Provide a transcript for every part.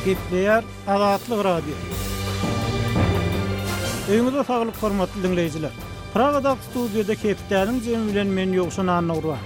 Gepleýär Azatlyk Radiosy. Öýüňize saglyk hormatly diňleýjiler. Pragadaky studiýada hepdäniň jemi bilen men Ýowşan Annagurban.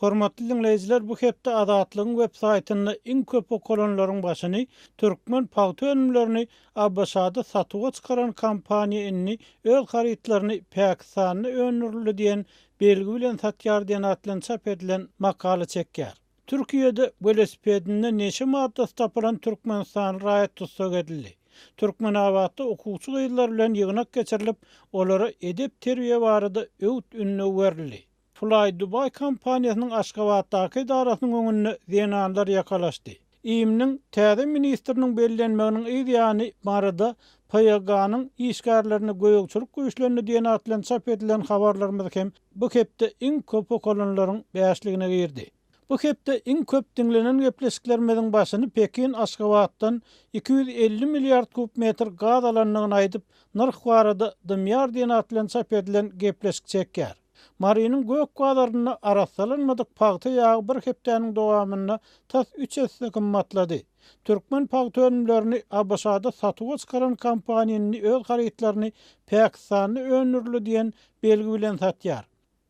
Hormatly diňleýjiler bu hepde Azatlygyň web saýtynda iň köp okalanlaryň başyny türkmen pagta önümlerini ABŞ-da satuwa çykaran kompaniýa indi öz harytlaryny Pakistanda öndürildi diýen belgi bilen satýar diýen at bilen çap edilen makala çekýär. Türkiýede welosipedinde neşe maddasy tapylan türkmenistanly raýat tussag edildi. Türkmenabatda okuwçy gyzlar bilen ýygnak geçirilip, olara edep-terbiýe barada öwüt-ündew berildi. Fly Dubai kompaniýasynyň Aşgabatdaky edarasynyň öňünde zenanlar ýakalaşdy. IIM-niň täze ministriniň bellenmeginiň yz ýany Maryda PYG-nyň işgärlerine gözegçilik güýçlendi diýen at bilen çap edilen habarlarymyz hem bu hepde iň köp okalanlaryň bäşligine girdi. Bu hepde iň köp diňlenen gepleşiklerimiziň başyny Pekin Aşgabatdan 250 milliard kub metr gaz alandygyny aýdyp, nyrh barada dymýar diýen at bilen çap edilen gepleşik çekýär. Marynyň gök bazarynda arassalanmadyk pagta ýagy bir hepdäniň dowamynda tas üç esse gymmatlady. Türkmen pagta önümlerini ABŞ-da satuwa çykaran kompaniýa indi öz harytlaryny Pakistanda öndürildi diýen belgi bilen satýar.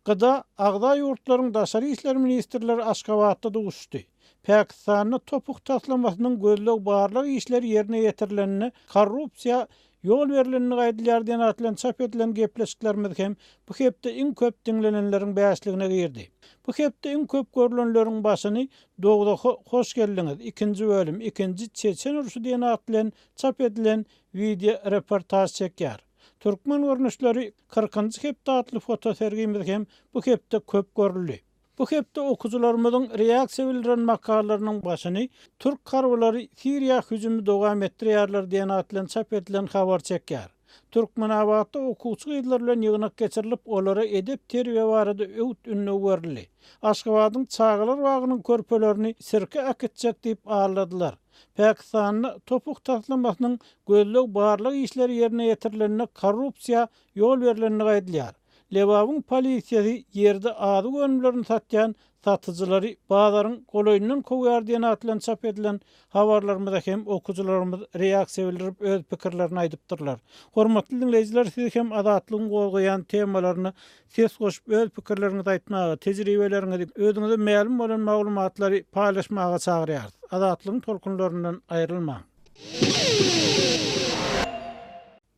Gda agza ýurtlaryň daşary işler ministrleri Aşgabatda duşuşdy. Pakistanda TOPH taslamasynyň gözleg-barlag işleri ýerine ýetirilende korrupsiýa Ýol berlendigi aýdylýar diýen at bilen çap edilen gepleşiklerimiz hem bu hepde iň köp diňlenenleriň bäşligine girdi. Bu hepde iň köp görlenleriň başyny Dowzaha hoş geldiňiz, ikinji bölüm, ikinji çeçen urşy diýen at bilen çap edilen wideo reportaž çekýär. Türkmen görnüşleri kyrkynjy hepde atly fotosergimiz hem bu hepde köp görüldi. Bu hepde okyjylarymyzyň reaksiýa bildiren makalalarynyň başyny Türk harbylary Siriýa hüjümi dowam etdirýärler diýen at bilen çap edilen habar çekýär. Türkmenabatda okuwçy gyzlar bilen ýygnak geçirilip, olara edep-terbiýe barada öwüt-ündew berildi. Aşgabadyň çagalar bagynyň körpelerini sirke äkitjek diýip aldadylar. Pakistanda TOPH taslamasynyň gözleg-barlag işleri ýerine ýetirilende korrupsiýa ýol berlendigi aýdylýar. Lebabyň polisiýasy ýerde azyk önümlerini satýan satyjylary bazaryň golaýyndan kowýar diýen at bilen çap edilen habarlarymyza hem okyjylarymyz reaksiýa bildirip öz pikirlerini aýdypdyrlar. Hormatly diňleýjiler sizi hem Azatlygyň gozgaýan temalaryna ses goşup öz pikirleriňizi aýtmaga, tejribeleriňizi, özüňize mälim bolan maglumatlary paýlaşmaga çagyrýarys. Azatlygyň tolkunlaryndan aýrylmaň.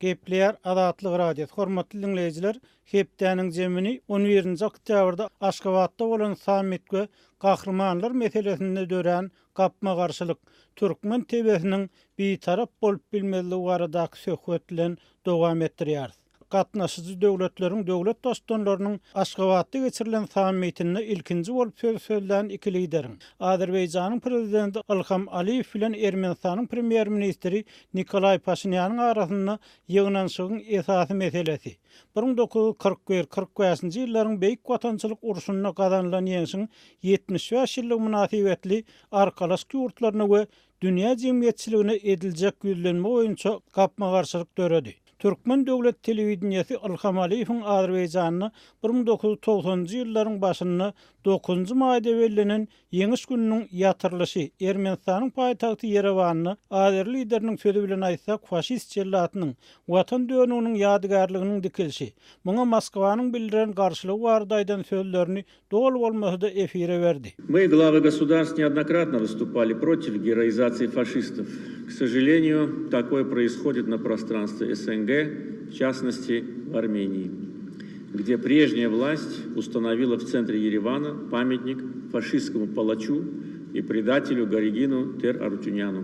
Gepleýär Azatlyk Radiosy, Hormatly diňleýjiler, hepdäniň jemini on birinji oktýabrda Aşgabatda bolan sammit we gahrymanlar meselesinde dörän gapma-garşylyk, türkmen tebesiniň bitarap bolup bilmezligi baradaky söhbet bilen dowam etdirýäris. Gatnaşyjy döwletleriň döwlet Baştutanlarynyň Aşgabatda geçirilen sammitinde ilkinji bolup söz sözlän iki lideriň, Azerbaýjanyň Prezidenti Ilham Aliýew bilen Ermenistanyň Premýer-ministri Nikolaý Paşinýanyň arasynda ýygnanyşygyň esasy meselesi, 1941, 45-nji ýyllaryň Beýik Watançylyk urşunda gazanylan ýeňşiň 75 ýyllygy mynasybetli Arkalaşyk ýurtlaryna we dünýä jemgyýetçiligine ediljek ýüzlenme boýunça gapma-garşylyk döredi. Türkmen döwlet telewideniýesi Ilham Aliýewiň Azerbaýjanda 1990-njy ýyllaryň başynda dokuzynjy maýda bellenen Ýeňiş gününiň ýatyrylyşy, Ermenistanyň paýtagty Ýerewanda azeri lideriniň sözi bilen aýtsak faşist jellatynyň, Watan dönüginiň ýadygärliginiň dikilişi, muňa Moskwanyň bildiren garşylygy barada aýdan sözlerini doly bolmasa-da efire berdi. Мы, главы государств, неоднократно выступали против героизации фашистов. К сожалению, такое происходит на пространстве СНГ, в частности, в Армении, где прежняя власть установила в центре Еревана памятник фашистскому палачу и предателю Гарегину Тер-Арутюняну.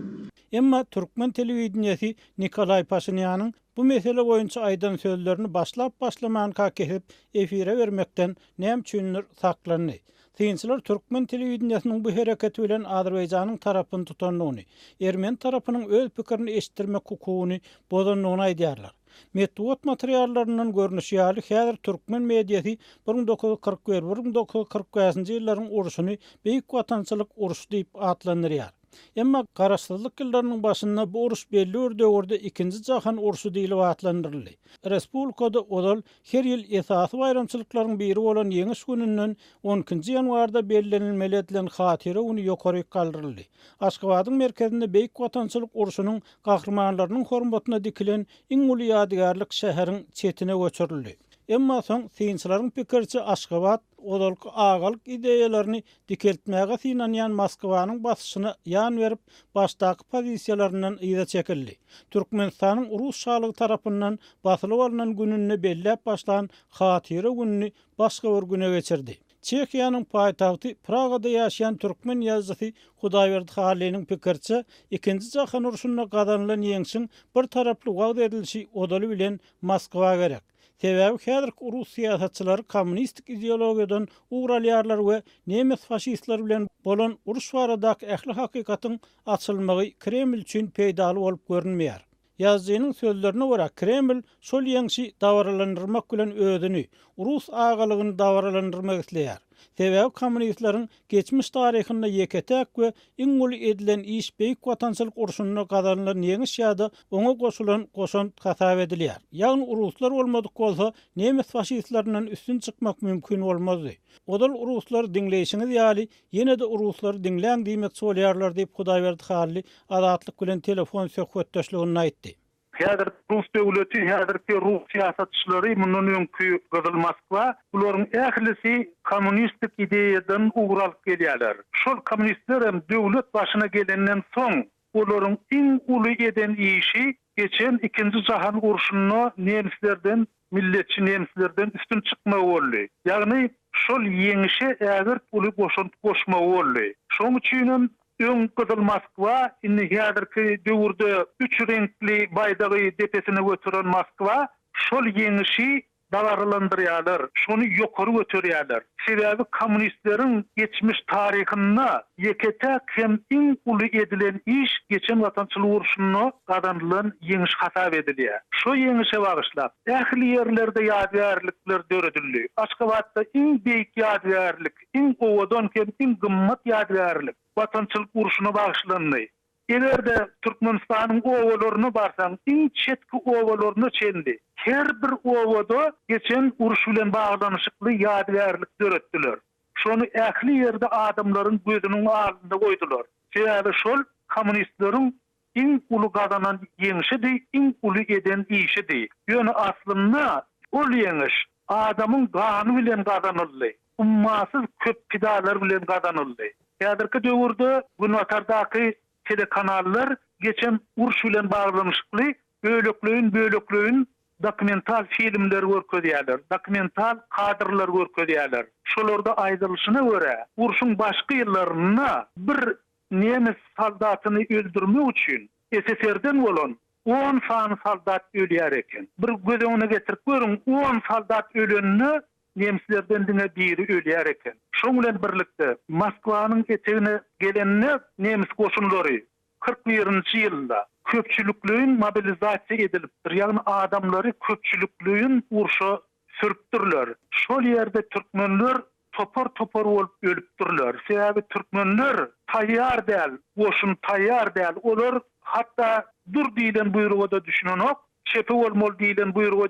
Emma türkmen telewideniýesi Nikolaý Paşinýanyň bu mesele boýunça aýdan sözlerini başlap-başlamanka kesip efire bermekden näme üçindir saklandy. Synçylar türkmen telewideniýesiniň bu hereketi bilen Azerbaýjanyň tarapyny tutandygyny, ermeni tarapynyň öz pikirini eşitdirmek hukugyny bozandygyny aýdýarlar. Metbugat materiallaryndan görnüşi ýaly, häzir türkmen mediasy 1941, 1945-nji ýyllaryň urşuny Beýik Watançylyk urşy diýip atlandyrýar. Emma garaşsyzlyk ýyllarynyň başynda bu uruş belli bir döwürde Ikinji jahan urşy diýlip atlandyryldy. Respublikada ozal her ýyl esasy baýramçylyklaryň biri bolan Ýeňiş gününden on ikinji ýanwarda bellenilmeli edilen Hatyra güni ýokaryk galdyryldy. Aşgabadyň merkezinde Beýik Watançylyk urşunyň gahrymanlarynyň hormatyna dikilen iň uly ýadygärlik şäheriň çetine göçürildi. Emma soň synçylaryň pikiriçe Aşgabat ozalky agalyk ideýalaryny dikeltmäge synanýan Moskwanyň basyşyna ýan berip, başdaky pozisiýalaryndan yza çekildi. Türkmenistanyň rus şalygy tarapyndan basylyp alnan gününde belläp başlan Hatyra gününi başga bir güne geçirdi. Çehiýanyň paýtagty Pragada ýaşaýan türkmen ýazyjysy Hudaýberdi Hallynyň pikiriçe, Ikinji jahan urşunda gazanylan ýeňşiň bir taraply wagyz edilişi ozaly bilen Moskwa gerek. Sebäbi häzirki rus syýasatçylary kommunistik ideologiýadan ugur alýarlar we nemes faşistleri bilen bolan uruş baradaky ähli hakykatyň açylmagy Kreml üçin peýdaly bolup görünmeýär. Ýazyjynyň sözlerine görä, Kreml şol ýeňşi dabaralandyrmak bilen özüni, rus agalygyny dabaralandyrmak isleýär. Sebäbi kommunistleriň geçmiş taryhynda ýeke-täk we iň uly edilen iş Beýik Watançylyk urşunda gazanylan ýeňiş ýa-da oňa goşulan goşant hasap edilýär. Ýagny ruslar bolmadyk bolsa, nemes faşistlerinden üstün çykmak mümkin bolmazdy. Ozal ruslary diňleýşiňiz ýaly, ýene-de ruslary diňläň diýmekçi bolýarlar diýip, Hudaýberdi Hally Azatlyk bilen telefon söhbetdeşliginde aýtdy. Häzir rus döwleti, häzirki rus syýasatçylary, mundan öňki Gyzyl Moskwa, bularyň ählisi kommunistik ideýadan ugur alyp gelýärler. Şol kommunistler hem döwlet başyna gelenden soň, olaryň iň uly eden işi geçen Ikinji jahan urşunda nemislerden, milletçi nemislerden üstün çykmagy boldy. Ýagny şol ýeňişe ägirt uly goşant goşmagy boldy. Şonuň üçinem Öň gyzyl Moskwa, indi häzirki döwürde üç reňkli baýdagy depesine göteren Moskwa şol ýeňişi dabaralandyrýarlar, şony ýokary göterýärler. Sebäbi kommunistleriň geçmiş taryhynda ýeke-täk hem iň uly edilen iş geçen Watançylyk urşunda gazanylan ýeňiş hasap edilýär. Şo ýeňişe bagyşlap, ähli ýerlerde ýadygärlikler döredildi. Aşgabatda iň beýik ýadygärlik Iň owadan hem iň gymmat ýadygärlik Watançylyk urşuna bagyşlandy. Eger-de Türkmenistanyň obalaryna barsaň, iň çetki obalaryna çenli her bir obada geçen uruş bilen baglanyşykly ýadygärlik döretdiler. Şony ähli ýerde adamlaryň gözüniň alnynda goýdular. Sebäbi şol kommunistleriň Iň uly gazanan ýeňşidi, iň uly eden işidi. Ýöne aslynda ol ýeňiş adamyň gany bilen gazanyldy, ummasyz köp pidalar bilen gazanyldy. Häzirki döwürde Günbatardaky telekanallar geçen uruş bilen baglanyşykly bölekleýin-bölekleýin dokumental filmleri görkezýärler, dokumental kadrlary görkezýärler. Şolarda aýdylyşyna görä, urşuň başky ýyllarynda bir Nemes soldatyny öldürmek üçin SSR-den bolan on sany soldat ölýär eken. Bir göz öňüne getirip görüň, on soldat ölende nemslerden diňe biri ölýär eken. Şoň bilen birlikde Moskwanyň etegine gelende nemes goşunlary 41-nji ýylda köpçülikleýin mobilizasiýa edilipdir, ýagny adamlary köpçülikleýin urşa sürüpdirler. Şol ýerde türkmenler topar-topar bolup ölüpdirler. Sebäbi türkmenler taýýar däl, goşun taýýar däl. Olar hatda dur diýlen buýruga-da düşünenok, çepe bolmaly diýlen buýruga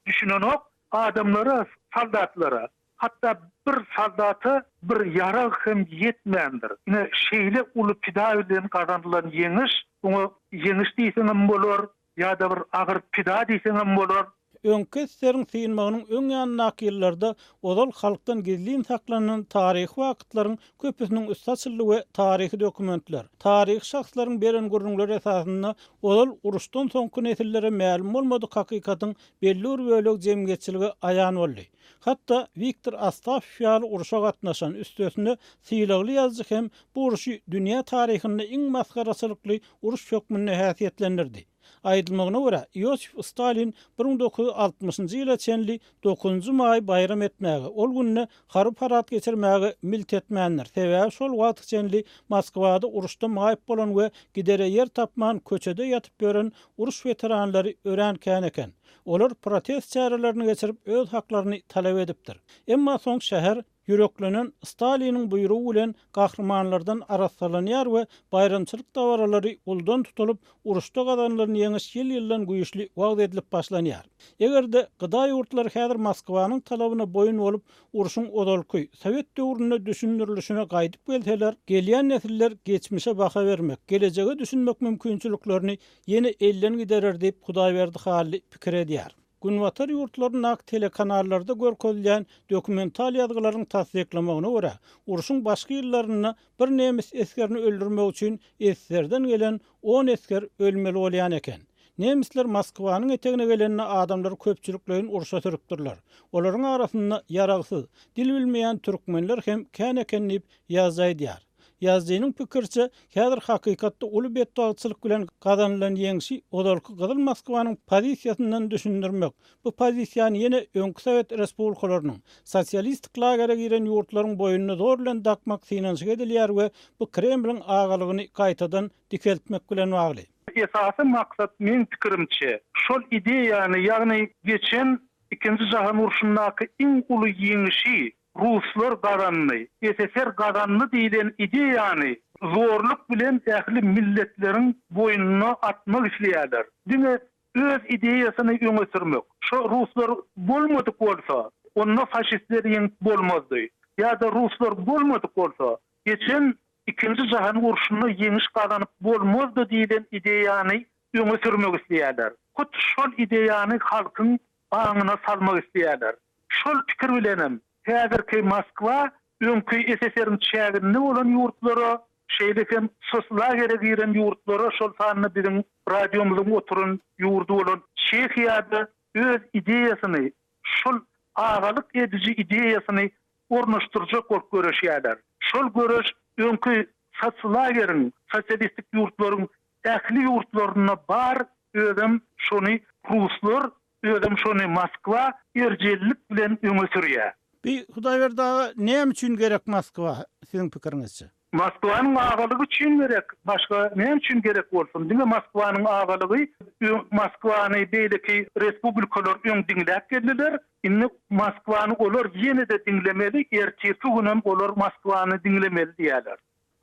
düşünenok. Adamlara, soldatlara, hatda bir soldata bir ýarag hem ýetmändir. Ine, şeýle uly pida bilen gazanylan ýeňiş, oňa ýeňiş diýseňem bolar, Ýa-da bir agyr pida diýseňem bolar. Öňki SSR-iň synmagynyň öň ýanyndaky ýyllarda ozal halkdan gizlin saklanan taryhy wakytlaryň köpüsiniň üsti açyldy we taryhy dokumentler, taryhy şahslaryň beren gürrüňleri esasynda ozal uruşdan soňky nesillere mälim bolmadyk hakykatyň belli bir bölegi jemgyýetçilige aýan boldy. Hatda Wiktor Astafýew ýaly urşa gatnaşan, üstesine sylagly ýazyjy hem bu urşy dünýä taryhynda iň masgaraçylykly uruş hökmünde häsiýetlendirdi. Aýdylmagyna görä, Iosif Stalin 1960-njy ýyla çenli dokuzynjy maýy baýram etmäge, ol günde harby parad geçirmäge milt etmändir, sebäbi şol wagta çenli Moskwada uruşda maýyp bolan we gidere ýer tapman köçede ýatyp ýören uruş weteranlary örän kän eken. Olar protest çärelerini geçirip, öz haklaryny talap edipdir. Emma soň şäher. Ýüreklenen Staliniň buýrugy bilen gahrymanlardan arassalanýar we baýramçylyk dabaralary uldan tutulyp, uruşda gazanylan ýeňiş ýyl-ýyldan güýçli wagyz edilip başlanýar. Eger-de GDA ýurtlary häzir Moskwanyň talabyna boýun bolup, urşuň ozalky, sowet döwründe düşündirilişine gaýdyp gelseler, gelýän nesiller geçmişe baha bermek, gelejege düşünmek mümkinçiliklerini ýene elden giderer diýip, Hudaýberdi Hally pikir edýär. Günbatar ýurtlaryndaky telekanallarda görkezilýän dokumental ýazgylaryň tassyklamagyna görä, urşuň başky ýyllarynda bir nemis esgerini öldürmek üçin SSR-den gelen on esger ölmeli bolýan eken. Nemisler Moskwanyň etegine gelende adamlary köpçülikleýin urşa sürüpdirler. Olaryň arasynda ýaragsyz, dil bilmeýän türkmenler hem kän eken diýip, ýazyjy aýdýar. Ýazyjynyň pikiriçe, häzir hakykatda uly betbagtçylyk bilen gazanylan ýeňşi ozalky Gyzyl Moskwanyň pozisiýasyndan düşündirmek, bu pozisiýany ýene öňki sowet respublikalarynyň, sosialistik lagere giren ýurtlaryň boýnuna zor bilen dakmak synanyşyk edilýär we bu Kremliň agalygyny gaýtadan dikeltmek bilen bagly. Esasy maksat meň pikirimçe, şol ideýany, ýagny geçen Ikinji jahan urşundaky iň uly ýeňişi Ruslar gazandy, SSR gazandy diýlen ideýany zorluk bilen ähli milletleriň boýnuna atmak isleýärler. Diňe öz ideýasyny öňe sürmek. Şo ruslar bolmadyk bolsa, onda faşistleri ýeňip bolmazdy. Ýa-da ruslar bolmadyk bolsa, geçen Ikinji jahan urşunda ýeňiş gazanyp bolmazdy diýlen ideýany öňe sürmek isleýärler. Hut şol ideýany halkyň aňyna salmak isleýärler. Şol pikir bilenem häzirki Moskwa öňki SSR-iň çäginde bolan ýurtlara, şeýle hem soslagere giren ýurtlara, şol sanda biziň radiomyzyň oturan ýurdy bolan Çehiýada öz ideýasyny, şol agalyk ediji ideýasyny ornaşdyrjak bolup göreşýärler. Şol göreş öňki soslageriň, sosialistik ýurtlaryň ähli ýurtlarynda bar, özem şony ruslar Özem şony Moskwa erjellik bilen öňe sürýär. Bi Hudaýberdi aga näme üçin gerek Moskwa siziň pikiriňizçe? Moskwanyň agalygy üçin gerek, başga näme üçin gerek bolsun, diňe Moskwanyň agalygy, öň Moskwany beýleki respublikalar öň diňläp geldiler, indi Moskwany olar ýene-de diňlemeli, ertirki günem olar Moskwany diňlemeli diýýärler.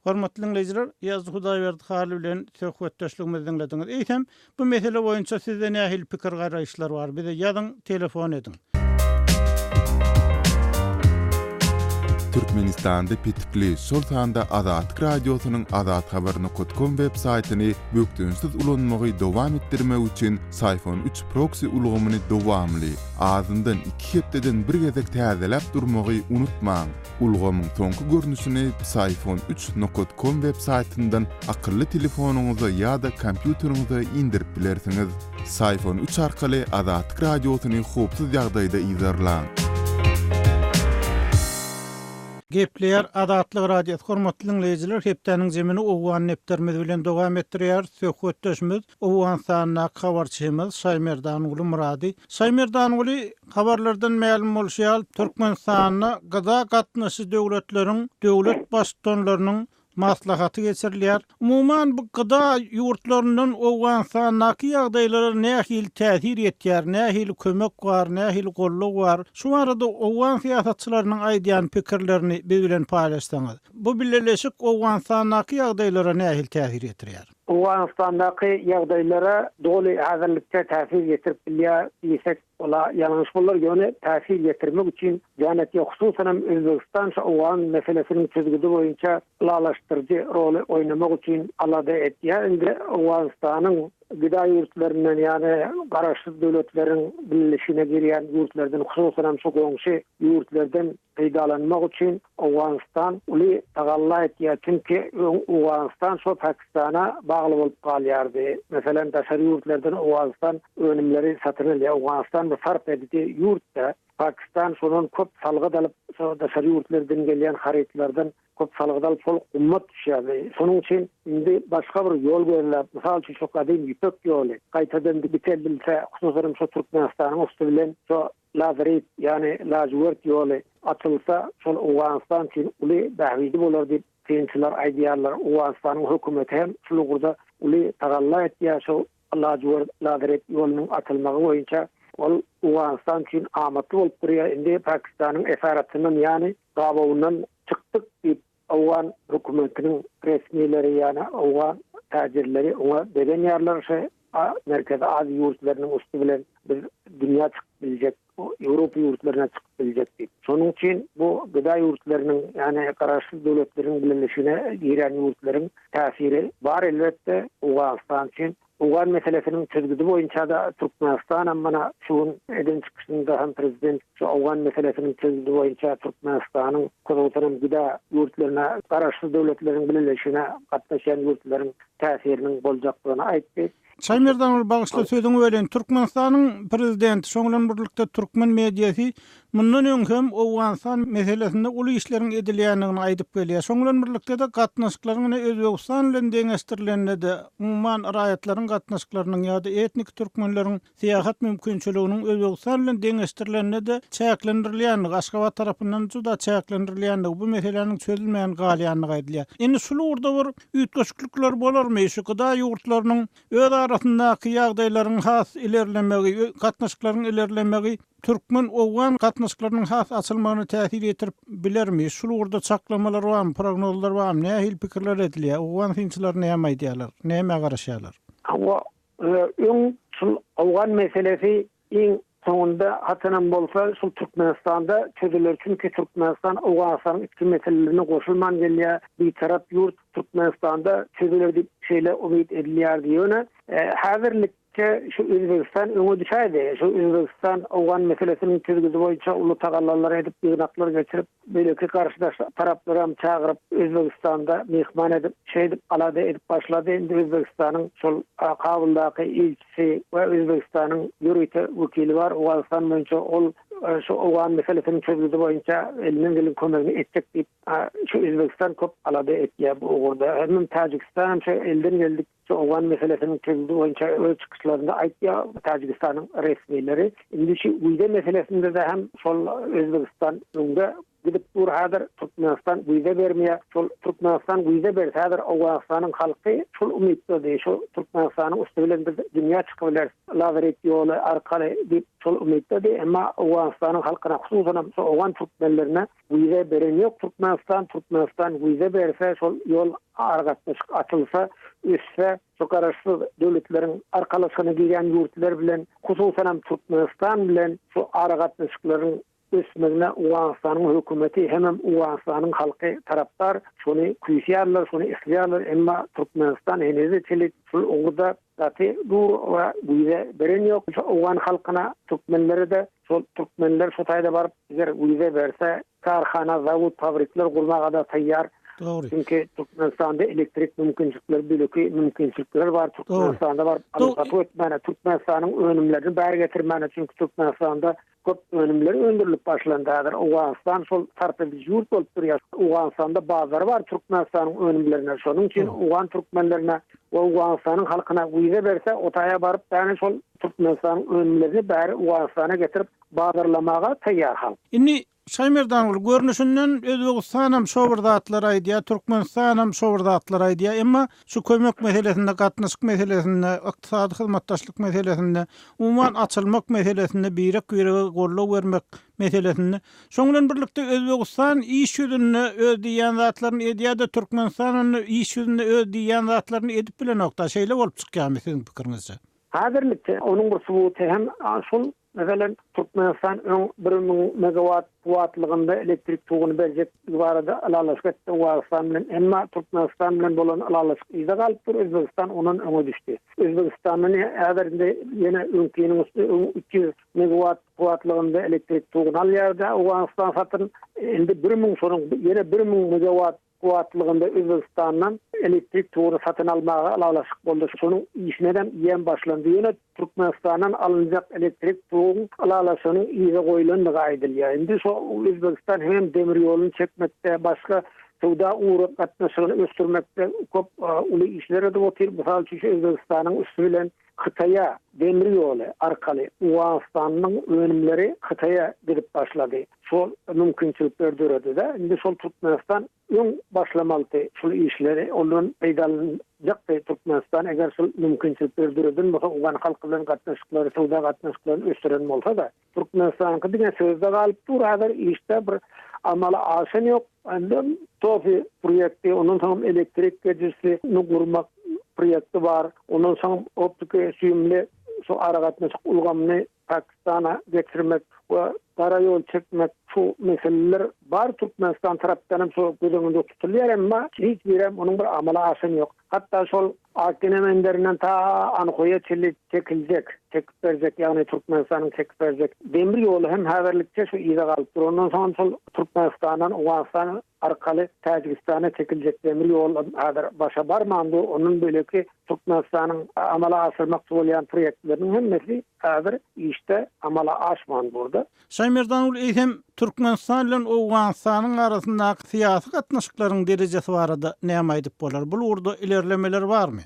Hormatly diňleýjiler, Ýazdy Hudaýberdi Hally bilen söhbetdeşligimizi diňlediňiz. Eýsem, bu mesele boýunça sizde nähili pikir-garaýyşlar bar? Bize ýazyň, telefon ediň. Türkmenistanda petikli, şol sanda Azatlyk Radiosynyň azathabar nokat kom web saýtyny bökdençsiz ulanmagy dowam etdirmek üçin Syfon üç proksi ulgamyny dowamly, azyndan iki hepdeden bir gezek täzeläp durmagy unutmaň. Ulgamyň soňky görnüşini Psiphon üç nokat kom web saýtyndan akylly telefonyňyza ýa-da kompýuteriňize indirip bilersiňiz. Psiphon üç arkaly Azatlyk Radiosyny howpsuz ýagdaýda yzarlaň. Gepleýär Azatlyk Radiosy Hormatly diňleýjiler hepdäniň zemini Owgan depderimiz bilen dowam etdirýäris. Söhbetdeşimiz Owganystandaky habarçymyz Şaýmerdanguly Myrady. Şaýmerdanguly, habarlardan mälim bolşy ýaly, Türkmenistanda GDA gatnaşyjy döwletleriň döwlet Baştutanlarynyň maslahaty geçirilýär. Umuman, bu GDA ýurtlaryndan Owganystandaky ýagdaýlara nähili täsir ýetýär, nähili kömek bar, nähili goldaw bar? Şu barada owgan syýasatçylarynyň aýdýan pikirlerini biz bilen paýlaşsaňyz. Bu bileleşik Owganystandaky ýagdaýlara nähili täsir ýetirýär? Owganystandaky ýagdaýlara doly häzirlikçe täsir ýetirip bilýär diýsek, ol-a ýalňyş bolar, ýöne täsir ýetirmek üçin jan etýär. Hususanam Özbegistan şu owgan meselesiniň çözgüdi boýunça ylalaşdyryjy roly oýnamak üçin alada etýär. Indi Owganystanyň gda ýurtlaryndan, ýagny garaşsyz döwletleriň bileleşigine girýän ýurtlardan, hususanam şu goňşy ýurtlardan peýdalanmak üçin Owganystan uly tagalla etýär. Çünki öň Owganystan şo Pakistana bagly bolup galýardy. Meselem, daşary ýurtlardan Owganystan önümleri satyn alýar. Owganystan bir sarp ediji ýurt-da. Pakistan şondan köp salgyt alyp, şo daşary ýurtlardan gelýän harytlardan köp salgyt alyp, şol gymmat düşýärdi. Şonuň üçin indi başga bir ýol gözläp, mysal üçin, şo gadym Ýüpek ýoly gaýtadan dikeldilse, hususanam şo Türkmenistanyň üsti bilen şo Lazerit, ýagny lajwert ýoly açylsa, şol Owganystan üçin uly bähbidi bolar diýip, synçylar aýdýarlar. Owganystanyň hökümeti hem şul ugurda uly tagalla etýär, şu lajwert, lazerit ýolunyň açylmagy boýunça. Ol Owganystan üçin amatly bolup durýar. Indi Pakistanyň esaratyndan ýany gabawyndan çykdyk diýip owgan hökümetiniň resmileri ýany owgan täjirleri oňa begenýärler şu Merkezi Aziýa ýurtlarynyň üsti bilen biz dünýä çykyp biljek, Ýewropa ýurtlaryna çykyp biljek diýip. Şonuň üçin bu GDA ýurtlarynyň ýany Garaşsyz Döwletleriň Bileleşigine girýän ýurtlaryň täsiri bar elbetde Owganystan üçin. Owgan meselesiniň çözgüdi boýunça-da Türkmenistanam mana şu gün eden çykyşynda hem prezident şu owgan meselesiniň çözgüdi boýunça Türkmenistanyň hususanam GDA ýurtlaryna, Garaşsyz Döwletleriň Bileleşigine gatnaşýan ýurtlaryň täsiriniň boljakdygyny aýtdy. Şaýmerdan ol bagyşla sözüňi böleýin. Türkmenistanyň prezidenti, şoň bilen birlikde türkmen mediasy mundan öň hem Owganystan meselesinde uly işleriň edilýändigini aýdyp gelýär. Şoň bilen birlikde-de gatnaşyklaryň ine Özbegistan bilen deňeşdirilende-de, umuman raýatlaryň gatnaşyklarynyň ýa-da etniki türkmenleriň syýahat mümkinçiliginiň Özbegistan bilen deňeşdirilende-de çäklendirilýändigi, Aşgabat tarapyndan juda çäklendirilýändigi, bu meseläniň çözülmän galýandygy aýdylýar. Indi şul ugurda bir üýtgeşiklikler bolarmy? Şu GDA ýurtlarynyň öz arasyndaky ýagdaýlaryň has ilerlemegi, gatnaşyklaryň ilerlemegi türkmen-owgan gatnaşyklarynyň has açylmagyna täsir ýetirip bilermi? Şul ugurda çaklamalar barmy, prognozlar barmy? Nähili pikirler edilýär? Owgan synçylary näme aýdýarlar? Nämä garaşýarlar? Hawa, Öň şul owgan meselesi iň soňunda haçanam bolsa şul Türkmenistanda çözüler çünki Türkmenistan Owganystanyň içki meselelerine goşulman gelýär bitarap ýurt Türkmenistanda çözüler diýip şeýle umyt edilýärdi ýöne häzirlikçe şu Özbegistan öňe düşäýdi şu Özbegistan owgan meselesiniň çözgüdi boýunça uly tagallalar edip ýygnaklar geçirip Beýleki garşydaş taraplaram çagyryp, Özbegistanda myhman edip, şeýdip alada edip başlady. Indi Özbegistanyň şol Kabuldaky ilçisi we Özbegistanyň ýörite wekili bar Owganystan boýunça, ol şu owgan meselesiniň çözgüdi boýunça elinden gelen kömegini etjek diýip, şu Özbegistan köp alada etýär bu ugurda. Hemem Täjigistanam şu elden geldik Şu owgan meselesiniň çözgüdi boýunça öz çykyşlarynda aýtýar Täjigistanyň resmileri. Indi şu wiza meselesinde-de hem şol Özbegistan öňde gidip dur häzir, Türkmenistan wiza bermeýär. Şol Türkmenistan wiza berse häzir Owganystanyň halky şol umytdady, şu Türkmenistanyň üsti bilen biz dünýä çykyp bileris, Lazaret ýoly arkaly diýip şol umytdady. Emma Owganystanyň halkyna hususanam şu owgan türkmenlerine Wiza beren ýok Türkmenistan, Türkmenistan wiza berse şol ýol aragatnaşyk açylsa, össe, şu garaşsyz döwletleriň arkalaşygyna girýän ýurtlar bilen, hususanam Türkmenistan bilen şu aragatnaşyklaryň ösmegine Owganystanyň hökümeti hemem Owganystanyň halky tarapdar, şony küýseýärler, şony isleýärler, emma Türkmenistan henize çenli şul ugurda Gaty dur we wiza beren ýok şu owgan halkyna türkmenlerede şol türkmenler şu taýda baryp eger wiza berse karhana zawod fabrikler gurmagada taýýar Dogry. Çünki Türkmenistanda elektrik mümkinçilikleri beýleki mümkinçilikler bar Türkmenistanda baryp alyp satuw etmäne Türkmenistanyň önümlerini bäri getirmäne çünki Türkmenistanda Köp önümler öndürilip başlandy. Häzir Owganystan şol sarp ediji ýurt bolup durýar. Owganystanda bazary bar Türkmenistanyň önümlerine. Şonuň üçin owgan türkmenlerine we Owganystanyň halkyna wiza berse, o taýa baryp ýagny şol Türkmenistanyň önümlerini bäri Owganystana getirip bazarlamaga taýýar halk. Indi Şaýmerdanguly, görnüşinden Özbegistanam şo bir zatlary aýdýar, Türkmenistanam şo bir zatlary aýdýar. Emma şu kömek meselesinde, gatnaşyk meselesinde, ykdysady hyzmatdaşlyk meselesinde, umuman açylmak meselesinde, birek-birege goldaw bermek meselesinde. Şoň bilen birlikde Özbegistan iş ýüzünde öz diýýän zatlaryny edýär-de, Türkmenistan onda iş ýüzünde öz diýýän zatlaryny edip bilenok-da. Şeýle bolup çykýarmy siziň pikiriňizçe? Häzirlikçe onuň bir subuty hem şul Meselem, Türkmenistan öň 1000 megawat kuwwatlygynda elektrik toguny berjekdigi barada ylalaşyk etdi Owganystan bilen. Emma Türkmenistan bilen bolan ylalaşyk yza galypdyr, Özbegistan ondan öňe düşdi. Özbegistandan häzir indi ýene öňkiniň üsti öň 300 megawat kuwwatlygynda elektrik toguny alýardy Owganystan satyn. Indi 1000 şonuň ýene 1000 megawat kuwwatlygynda Özbegistandan elektrik toguny satyn almaga ylalaşyk boldy. Şonuň işine-dem ýem başlandy. Ýöne Türkmenistandan alynjak elektrik toguň ylalaşygynyň yza goýlandygy aýdylýar. Indi şo Özbegistan hemem demir ýoluny çekmekde, başga. Söwda ugry gatnaşygyny ösdürmekde köp uly işler edip otyr. Mysal üçin, şu Özbegistanyň üsti bilen Hytaýa demir ýoly arkaly Owganystanyň önümleri Hytaýa gidip başlady. Şol mümkinçilikler döredi-de. Indi şol Türkmenistan öň başlamalydy şul işleri, ondan peýdalanjakdy Türkmenistan, eger şol mümkinçilikler döreden bolsa, owgan halky bilen gatnaşyklary, söwda gatnaşyklaryny ösdüren bolsa-da. Türkmenistanyňky diňe sözde galyp dur häzir işde bir amala aşan ýok. Indi TOFI proýekti, ondan soňam elektrik gejisini gurmak proýekti bar. Ondan soňam optiki süýümli şu aragatnaşyk ulgamyny Pakistana geçirmek we gara ýol çekmek şu meseleler bar Türkmenistan tarapdan hem şu göz öňünde tutulýar emma hiç birem onuň bir amala aşany ýok. Hatda şol Akgene menderinden ta Anhoýa çenli çekiljek, çekip berjek, ýagny Türkmenistanyň çekip berjek demir ýoly hem häzirlikçe şu yza galyp dur. Ondan soňam şol Türkmenistandan Owganystan arkaly Täjigistana çekiljek demir ýol hem häzir başa barman dur. Ondan beýleki Türkmenistanyň amala aşyrmakçy bolýan proýektleriniň hemmesi häzir işde amala aşman durda. Şaýmerdanguly eýsem Türkmenistan bilen Owganystanyň arasyndaky syýasy gatnaşyklaryň derejesi barada näme aýdyp bolar? Bul ugurda ilerlemeler barmy?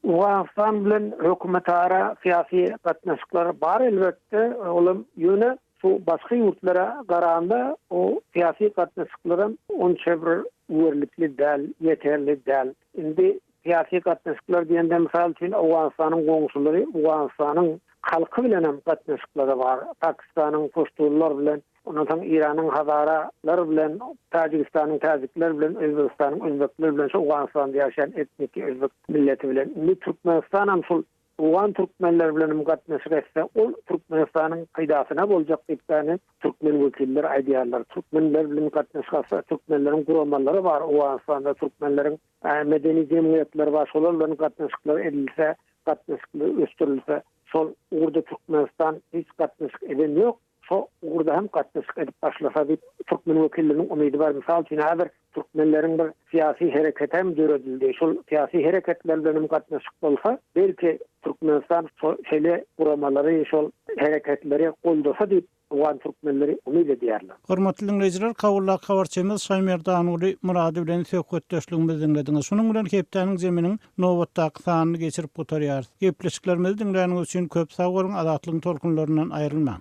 Owganystan bilen hökümetara syýasy gatnaşyklar bar elbetde, olam ýöne şu başga ýurtlara garanda o syýasy gatnaşyklaram onça bir üwerlikli däl, ýeterli däl. Indi Syýasy gatnaşyklar diýende, mysal üçin, Owganystanyň goňşulary Owganystanyň halky bilen hem gatnaşyklary bar. Pakistanyň puştunlar bilen, ondan soň Eýranyň hazaralar bilen, Täjigistanyň täjikler bilen, Özbegistanyň özbekler bilen, şu Owganystanda ýaşaýan etniki özbek milleti bilen. Indi Türkmenistan hem şul owgan türkmenleri bilen hem gatnaşyk etse, ol Türkmenistanyň peýdasyna boljak diýip ýagny türkmen wekilleri aýdýarlar. Türkmenler bilen gatnaşyk etse, türkmenleriň guramalary bar Owganystanda, türkmenleriň Medeni jemgyýetler bar, şolar bilen gatnaşyklar edilse, gatnaşyklar ösdürilse, şol ugurda Türkmenistan hiç gatnaşyk eden ýok, şo ugurda hem gatnaşyk edip başlasa diýip türkmen wekilleriniň umydy bar. Mysal üçin, häzir türkmenleriň bir syýasy hereketi hem döredildi. Şol syýasy hereketler bilen hem gatnaşyk bolsa, belki Türkmenistan şo şeýle guramalary, şol hereketleri goldasa diýip Owgan türkmenleri umyt edýärler. Hormatly diňleýjiler, Kabuldaky habarçymyz Şaýmerdanguly Myrady bilen söhbetdeşligimizi diňlediňiz. Şunuň bilen hepdäniň zeminiň nobatdaky sanyny geçirip gutarýarys. Gepleşiklerimizi diňläniňiz üçin köp sag boluň, Azatlygyň tolkunlaryndan aýrylmaň.